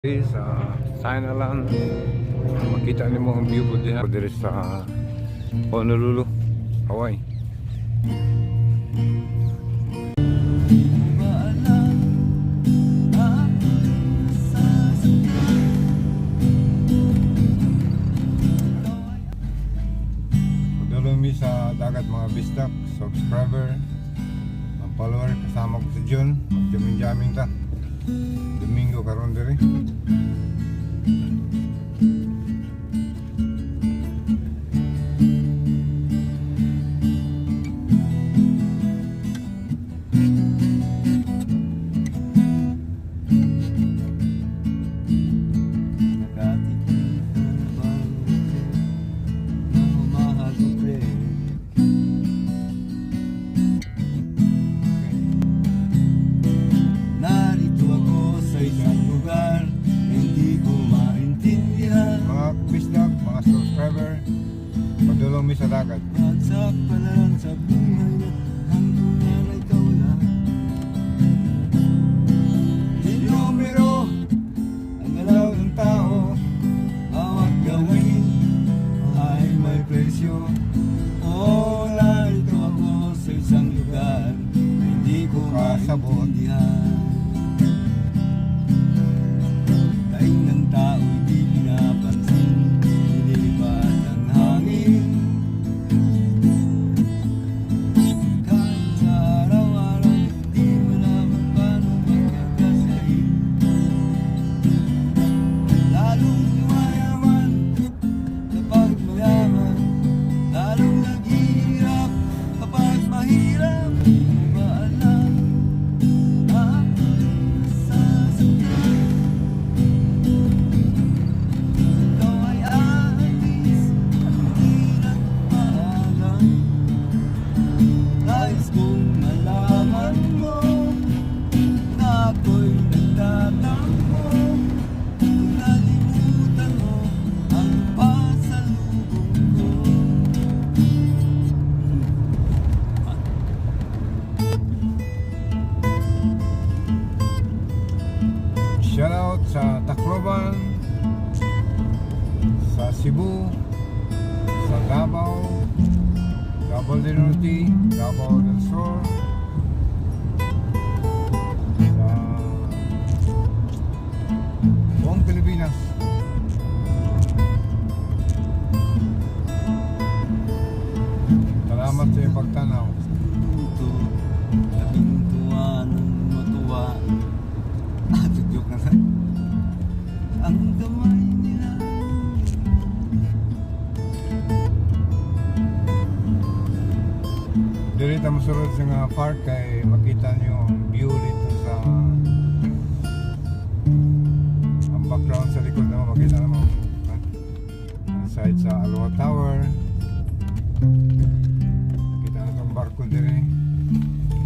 Sa Sinalan, makita nimo ang view po diha diri sa Honolulu, Hawaii. Ba alam ako'y nasasaktan? Ikaw ay Padulong mi sa dagat, mga bisdak, subscriber, ang follower, kasama ko si John, magjamming-jamming ta. Domingo karon diri. Nakatikim ka na bang bouquet na humahagupit? Narito ako sa isang lugar na hindi ko maintindihan. Mga bisdak, mga subscriber, padulong mi sa dagat. Bagsak pala sa buhay na ang tunay ay ikaw lang. Di numero ang galaw ng tao. Bawat gawin ay may presyo. Oh, narito ako sa isang lugar na hindi ko Kasabot. Maintindihan. Daing ng tao hindi pinapansin, nililipad ang hangin. Kahit sa araw-araw hindi malaman paano magkakasahig. Lalong yumayaman kapag mayaman, lalong naghihirap kapag mahirap. Di mo ba alam ako'y nasasaktan? Ikaw ay aalis at hindi nagpaalam. Nais kong malaman mo na ako'y nagtatampo kung nalimutan mo ang pasalubong ko. Shout out sa Tacloban, sa Cebu, sa Davao, Davao del Norte, Davao del Sur, sa buong Pilipinas. Salamat sa iyong pagtanaw. Ito, labing tuwa ng matuwa. Ah, joke na lang. Ang kamay nila. Diri ta mosulod sa nga park kay makita niyo ang view dito sa ang background sa likod naman, makita naman, ha? Ang side sa Aloha Tower. Kita na itong barko diri.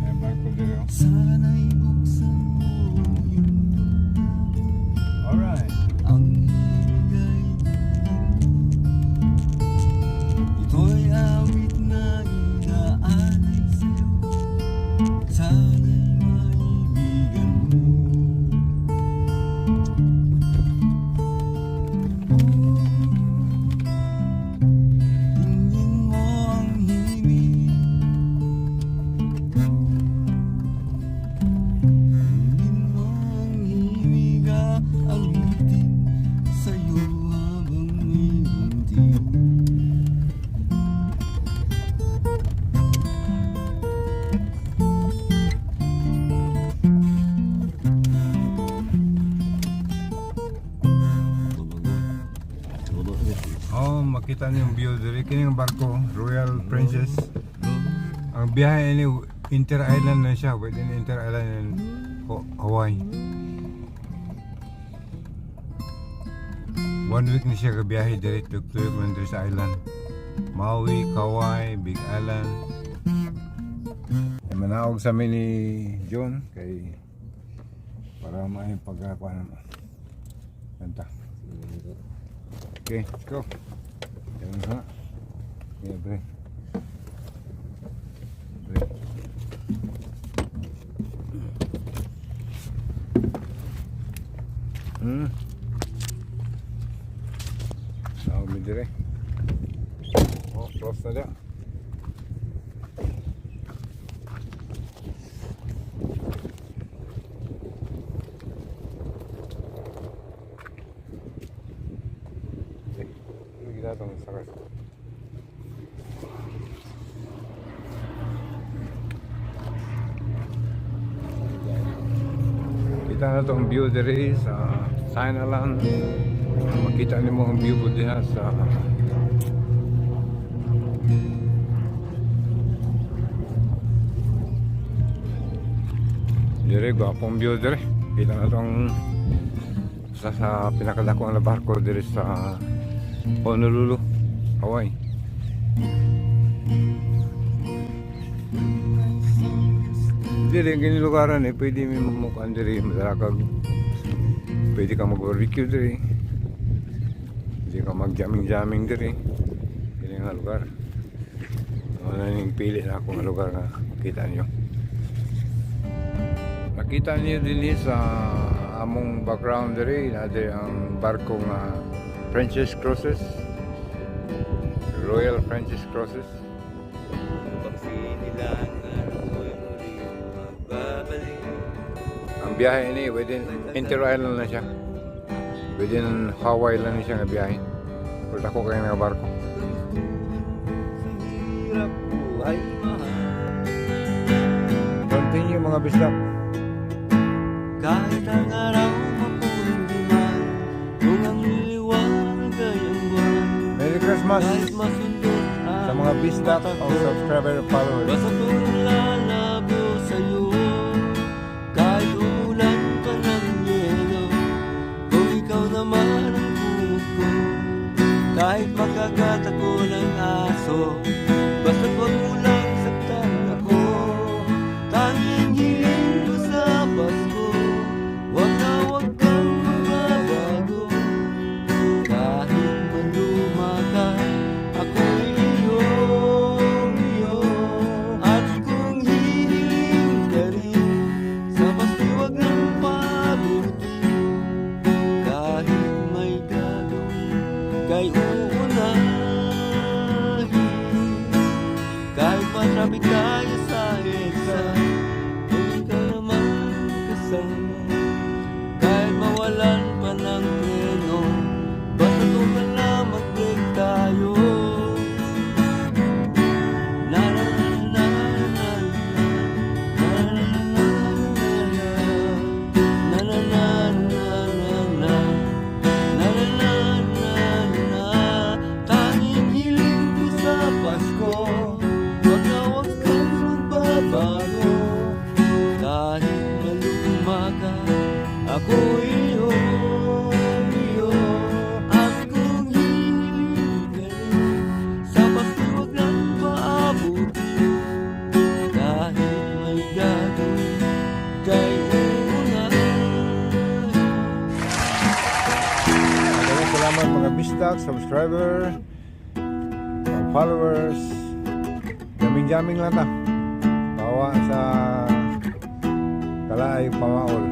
Ay, barko diri, oh. Sana'y buksan mo yung Alright. ang himigay. Ito'y awit na inaalay sa'yo. Sana'y maibigan mo. Oh, dinggin mo ang himig. Dinggin mo ang himig, aawitin sa'yo habang may bunting. Oh, makita niyo yung view diri, kini ang barko, Royal Princess. Ang biyahe ini inter-island na siya, within inter-island in Hawaii. One week na siya kabiyahe diri, tuyok man diri sa island. Maui, Kauai, Big Island. Ay, manaog sa amin ni John kay para may pagkakuha naman. Kanta. Okay, let's go. Ganun ha. Yeah, bre. Bre. Naa mi dire. Oh, close na dia. Eh, ano ginatong sakay? Kita na itong view diri sa Sinalan. Makita nimo ang view po diha sa dire, gwapong view dire. Kita na itong isa sa pinakadako nga barko diri sa Honolulu, Hawaii. Dili ang gini lugaran eh, pwede mi mamukaan diri, madala kag pwede ka mag-barbecue diri. Pwede ka mag-jamming-jamming diri. Dili nga lugar. Ano yung pili na ako nga lugar nga makita niyo. Makita niyo din sa among background diri na diri ang barko nga Princess Cruises. Royal Princess Cruises. Upang sinilangan ako'y muling magbabalik. Ang biyahe ni within inter-island na siya. Within Hawaii lang ni siya nga biyahe. Pero dako kayo nga barko. Sa hirap buhay, mahal. Continue, mga bisdak. Kahit ang araw mapundi man, kung ang liliwanag ay ang buwan, Merry Christmas kahit masundot sa mga bisdak o subscriber followers. basta tulong lalabo sa'yo. Kahit umulan pa ng yelo, kung ikaw naman ang kumot ko. Kahit makagat ako ng aso, basta't wag mo lang saktan ako. Tanging hiling ko sa Pasko, wag na wag kang magbabago. Kahit maluma ka, ako'y iyong iyo. At kung hihiling ka rin sa Pasko, wag nang paabutin. Kahit may gagawin kay uunahin. Kahit matrapik tayo sa EDSA, kung ikaw naman kasama. Kahit mawalan pa ng preno, basta ka na mag-break tayo. Na na na na na na na na na na na na na na na na. Tanging hiling ko sa Pasko, wag na wag kang magbabago. Kahit maluma ka, ako iyong iyo. At kung hihiling ka rin sa Pasko, wag nang paabutin. Kahit may gagawin kay uunahin. Maraming salamat, mga bisdak, subscriber, mga followers. Jamming-jamming lang ta. Bawa sa kalaay pamaol.